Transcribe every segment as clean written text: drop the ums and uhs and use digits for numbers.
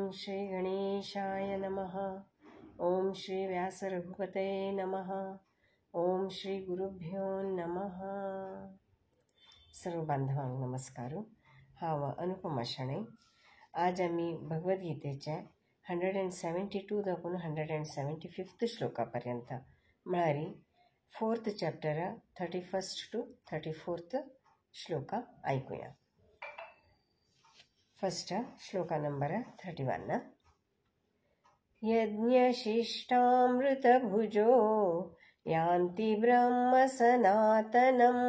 ओम श्री गणेशाय नमः। ओम श्री व्यास रघुपतये नमः। ओम श्री गुरुभ्यो नमः। सर्व बांधवांक नमस्कार। हांव अनुपमा शणै। आज आमी भगवद्गीतेचे 172 दाखून 175 श्लोका पर्यंत म्हळ्यार 4th chapter 31 to 34 shloka आयकुया। First shloka number 31। यज्ञशिष्टामृतभुजो यान्ति ब्रह्म सनातनं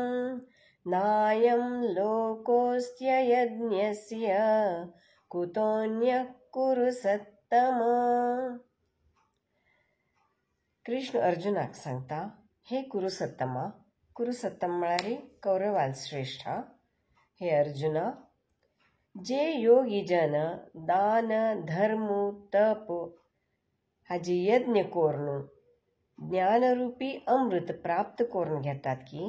नायं लोकोऽस्त्ययज्ञस्य कुतोऽन्यः कुरु सत्तम। कृष्ण अर्जुनाक सांगता, हे कुरुसत्तमा, कुरुसत्तम म्हळ्यार कौरवान श्रेष्ठ, हे अर्जुना, जे योगी जन दान धर्म तप हाजी यज्ञ करून ज्ञानरूपी अमृत प्राप्त करून घेतात की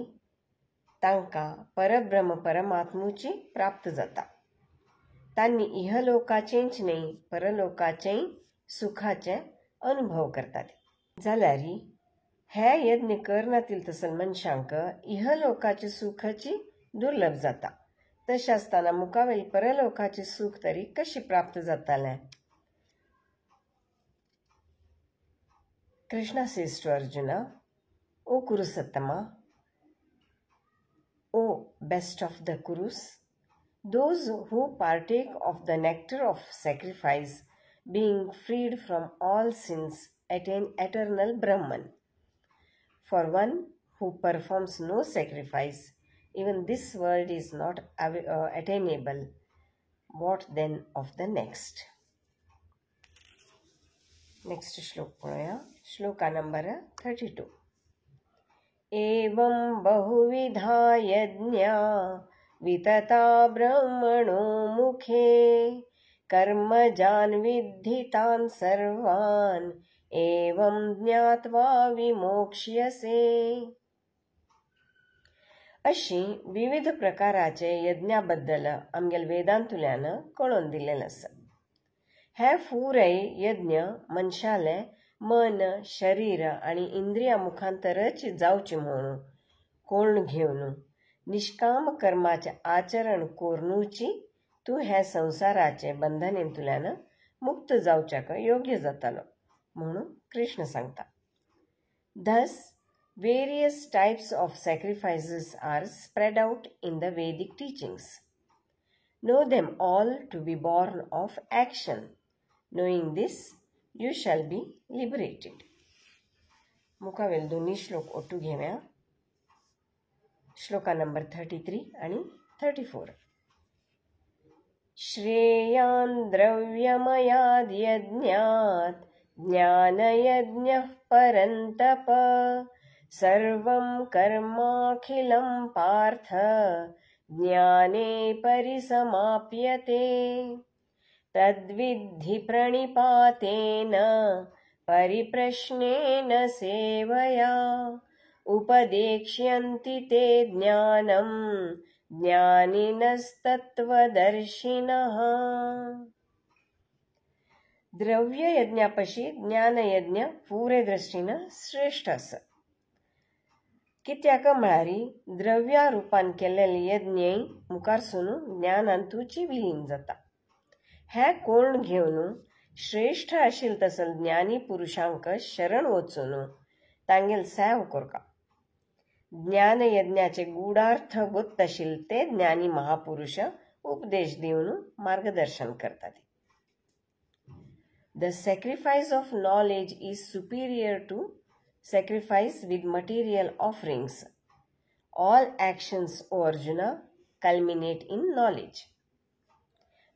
तांकां परब्रह्म परमात्मूची प्राप्त जाता। तांणी इहलोकाचेंच न्हय परलोकाचेंय सुखाचे अनुभव करतात। जाल्यार हे यज्ञ करनातील तसल मनशांक इहलोकाचे सुखाची दुर्लभ जाता। तशें आसतना मुखावेल परलोकाचे सुख तरी कशें प्राप्त जातालें? Krishna says to Arjuna, O Kurusattama, O best of the Kurus, those who partake of the nectar of sacrifice, being freed from all sins, attain eternal Brahman. For one who performs no sacrifice, even this world is not attainable. What then of the next? Next shlok पळोवया, shloka number 32। एवं बहुविधा यज्ञा वितता ब्रह्मणो मुखे कर्मजान् विद्धि तान् सर्वान् एवं ज्ञात्वा विमोक्ष्यसे। अशी विविध प्रकाराचे यज्ञा बद्दल आमगेले वेदांतुल्यान कळोवन दिल्लें आसा। हे फुरय यज्ञ मनशाले मन शरीर आनी इंद्रिया मुखांतरच जावचे म्हणून कोण घेवन निष्काम कर्माचे आचरण करूची तूं हे संवसाराचे बंधनेंतल्यान मुक्त जावच्याक योग्य जातालो म्हणून कृष्ण सांगता। Thus various types of sacrifices are spread out in the Vedic teachings. Know them all to be born of action. Knowing this, you shall be liberated. मुखावेल दोन्ही श्लोक ओटू घेव्या। श्लोका नंबर 33 आणि 34। श्रेयान् द्रव्यमयाद् यज्ञात् ज्ञानयज्ञः परन्तप सर्वं कर्माखिलं पार्थ ज्ञाने परिसमाप्यते। तद्विद्धि प्रणिपातेन परिप्रश्नेन सेवया उपदेक्ष्यन्ति ते ज्ञानं ज्ञानिनस्तत्त्वदर्शिनः। द्रव्ययज्ञापशी ज्ञानयज्ञ पुरे दृष्टीन श्रेष्ठ आसा। कित्याक म्हळ्यार द्रव्या रुपान केल्लेले यज्ञ मुखारसून ज्ञानांतूची विलीन जाता। हे कोण घेवन श्रेष्ठ आशिल्ले तसल ज्ञानी पुरुषांक शरण वचून तांगेल सेव करका। ज्ञानयज्ञाचे गूढार्थ गोत्त आशिल्ले ते ज्ञानी महापुरुष उपदेश दिवन मार्गदर्शन करतात। The sacrifice of knowledge is superior to sacrifice with material offerings. All actions, O Arjuna, culminate in knowledge.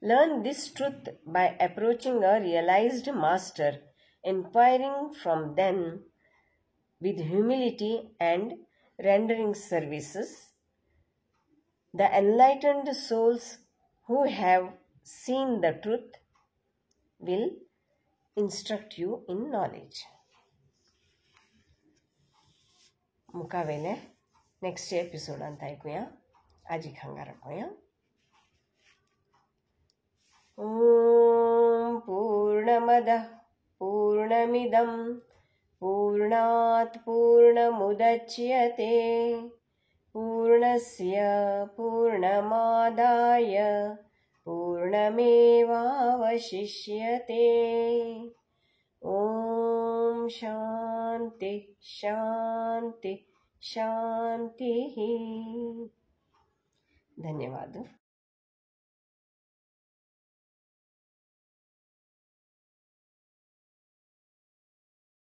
Learn this truth by approaching a realized master, inquiring from them with humility and rendering services. The enlightened souls who have seen the truth will instruct you in knowledge. मुखावेले next एपिसोडांत आयकुया। आजीक हांगा राखोया। ओम पूर्ण पूर्णमदः पूर्णमिदं पूर्णात् पूर्णमुदच्यते पूर्णस्य पूर्णमादाय पूर्णमेवावशिष्यते। ॐ शांति शांति शांति। धन्यवाद।